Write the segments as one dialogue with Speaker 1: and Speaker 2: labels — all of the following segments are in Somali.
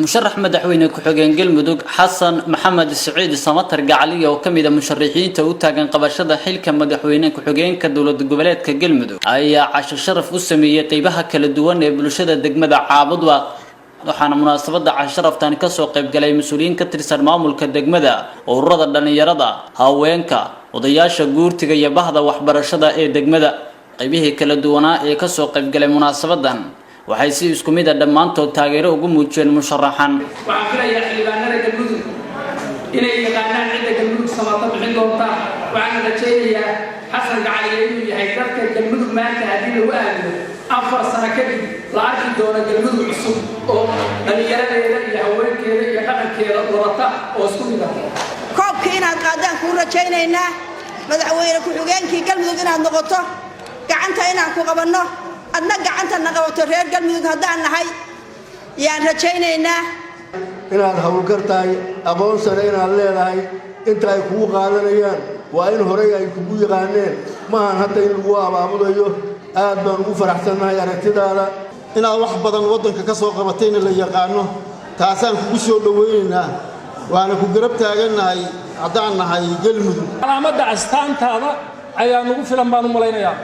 Speaker 1: Musharax madaxweyne ku-xigeen Galmudug, Xasan Maxamed Siciid Samatar Gacaliya, oo kamid ah musharaxiinta u taagan qabashada xilka madaxweyne ku-xigeenka dowlad goboleedka Galmudug, ayaa casho sharaf u sameeyey qeybaha kala duwan ee bulshada degmada Caabudwaaq. Waxaana munaasabada casho sharaftan kasoo qaybgalay mas-uuliyiin ka tirsan maamulka degmada, ururada dhalinyarada, haweenka, odayaasha guurtiga iyo bahda waxbarashada ee degmada. Qaybihii kala duwanaa ee kasoo qaybgalay munaasabadan waxay si isku mid ah dhammaantood taageero ugu muujiyeen musharaxan.
Speaker 2: Waxaan filayaa xildhibaanada Galmudug inay yaqaanaan cidda Galmudug samato bixin doonta. Waxaana rajaynayaa Xasan Gacaliye inuu yahay dadka Galmudug maanta haddii lagu aamino, 4 sano kadib la arki doono Galmudug cusub oo dhallinyaradeeda iyo haweenkeeda iyo dhaqankeeda wadata oo isku mid ah.
Speaker 3: Koobkii inaad qaadaan kuu rajaynaynaa, madaxweyne ku-xigeenkii Galmudug inaad noqoto, gacanta inaan ku qabanno, adna gacantana qabato, reer Galmudug haddaan nahay yaan rajaynaynaa.
Speaker 4: Inaad howlkar tahay, aqoon sare inaad leedahay, inta ay kugu qaadanayaan waa in horey ay kugu yaqaaneen, maahan hadda in lagu abaabulayo. Aad baan ugu faraxsannahay aragtidaada.
Speaker 5: Inaad wax badan waddanka ka soo qabatayna la yaqaano, taasaan kugu soo dhowaynaynaa, waana ku garab taagannahay haddaan nahay Galmudug.
Speaker 6: Calaamadda astaantaada ayaa nugu filan baan u malaynayaa.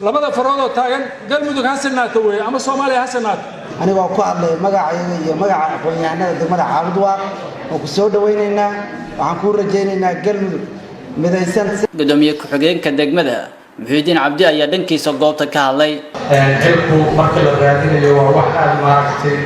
Speaker 6: Labada faroodoo taagan Galmudug ha sinaato weeye ama Soomaaliya ha sinaato.
Speaker 7: Anigoo ku hadlay magacayga iyo magaca aqoon-yahanada degmada Caabudwaaq, waan ku soo dhowaynaynaa. Waxaan kuu rajaynaynaa Galmudug midaysan.
Speaker 1: Gudoomiye ku-xigeenka degmada, Muxiidiin Cabdi, ayaa dhankiisa goobta ka hadlay.
Speaker 8: Xilku marka la raadinayo waa wax aad maaragtay,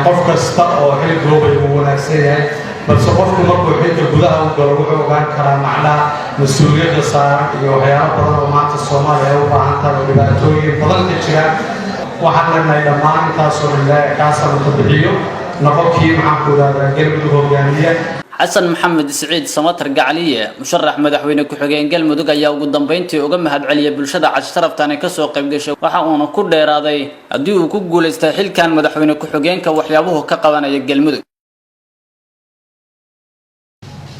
Speaker 8: qof kasta oo xil goobay uu wanaagsan yahay, balse qofku markuu xilka gudaha u galo wuxuu ogaan karaa macnaha mas-uuliyadda saaran iyo waxyaalo badan oo maanta Soomaaliya ay u baahan tahay oo dhibaatooyin badan ka jiraan. Waxaan leenahay dhammaan intaasoo dhan Ilaahay kaa samata bixiyo, noqo kii, maxaan ku idhahdaa, Galmudug hogaamiya.
Speaker 1: Xasan Maxamed Siciid Samatar Gacaliye, musharax madaxweyne ku-xigeen Galmudug, ayaa ugu dambeyntii uga mahadceliyay bulshada casho-sharaftani kasoo qayb gashay. Waxa uuna ku dheeraaday haddii uu ku guulaystay xilkan madaxweyne ku-xigeenka waxyaabuhu ka qabanaya Galmudug.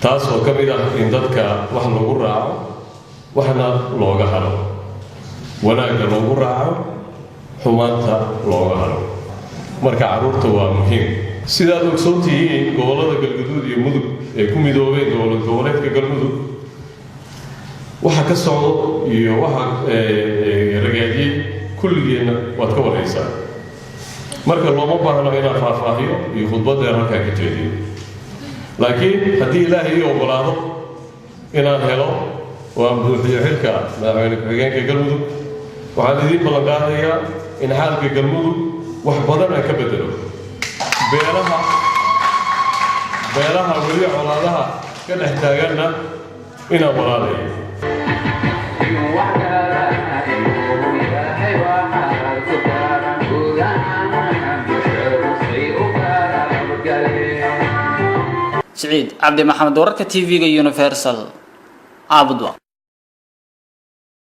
Speaker 9: Taas oo ka mid ah in dadka wax lagu raaco, waxna looga haro, wanaagga loogu raaco, xumaanta looga haro. Marka carruurta waa muhiim. Sidaad ogsoon tihiin, gobollada Galguduud iyo Mudug ee ku midoobeen dowlad goboleedka Galmudug, waxa ka socdo iyo waxa ragaadiyey kulligeenna waad ka warhaysaa. Marka looma baahno inaan faahfaahiyo iyo khudbaddeer halkaa ka jeediyo. Laakiin haddii Ilaahay ii oggolaado inaan helo oo aan buuxiyo xilka madaxweyne ku-xigeenka Galmudug, waxaan idiin ballan qaadayaa in xaalka Galmudug wax badan aan ka bedelo, beelaha weli colaadaha ka dhex taaganna inaan walaalayo.
Speaker 1: Siciid Cabdi Maxamed, wararka TV-ga Universal, Caabudwa.